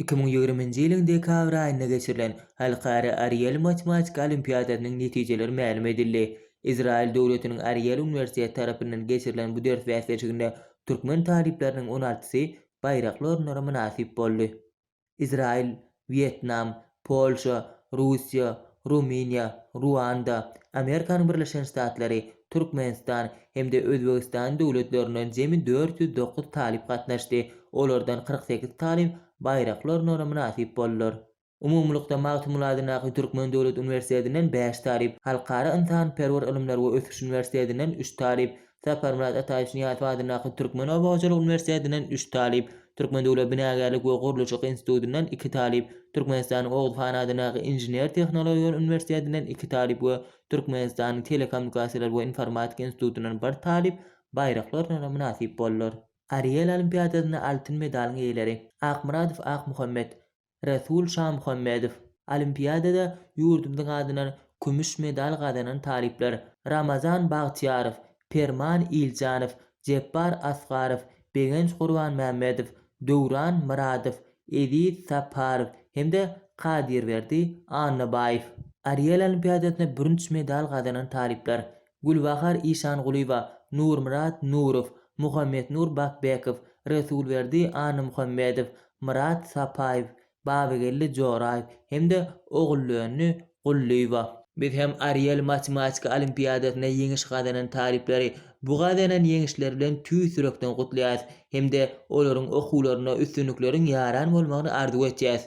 2020-nji ýylyň dekabr aýynda geçirilen Halkara Ariel matematika olimpiadasynyň netijeleri mälim edildi. Izrail döwletiniň Ariel uniwersiteti tarapyndan geçirilen bu ders bäsleşiginde türkmen talyplarynyň on altysy baýrakly orunlara mynasyp boldy. Izrail, Wýetnam, Polşa, Russiýa, Rumyniýa, Ruanda, Amerikanyň Birleşen Ştatlary, Türkmenistan hem-de Özbegistan döwletlerinden jemi 409 talyp gatnaşdy, olardan 48 talyp baýrakly orunlara mynasyp boldular. Umumylykda, Magtymguly adyndaky Türkmen döwlet uniwersitetinden bäş talyp, Halkara ynsanperwer ylymlar we ösüş uniwersitetinden üç talyp, Saparmyrat Ataýewiç Nyýazow adyndaky Türkmen oba hojalyk uniwersitetinden üç talyp, Türkmen döwlet binagärlik we gurluşyk institutyndan iki talyp, Türkmenistanyň Oguz han adyndaky Inžener-tehnologiýalar uniwersitetinden iki talyp we Türkmenistanyň Telekommunikasiýalar we informatika institutyndan bir talyp baýrakly orunlara mynasyp boldular. Ariel olimpiadasynda altyn medalyň eýeleri, Akmyradow Akmuhammet, Resul Şamuhammedow, Olimpiadada ýurdumyzyň adyndan kümüş medal gazanan talyplar Ramazan Bagtyýarow, Perman Iljanow, Jepbar Asgarow, Begenç Gurbanmämmedow, Döwran Myradow, Eziz Saparow hem-de Kadyrberdi Annabaýew. Ariel olimpiadasynda bürünç medal gazanan talyplar Gülbahar Işangulyýewa, Nurmyrat Nurow, Muhammetnur Bakbekow, Resulberdi Annamuhammedow, Myrat Sapaýew, Babageldi Joraýew hem-de Oguldöndi Gullyýewa. Biz hem Ariel matematika olimpiadasynda ýeňiş gazanan talyplary bu gazanan ýeňişleri bilen tüýs ýürekden gutlaýarys hem-de olaryň okuwlarynda üstünlikleriň ýaran bolmagyny arzuw etýäris.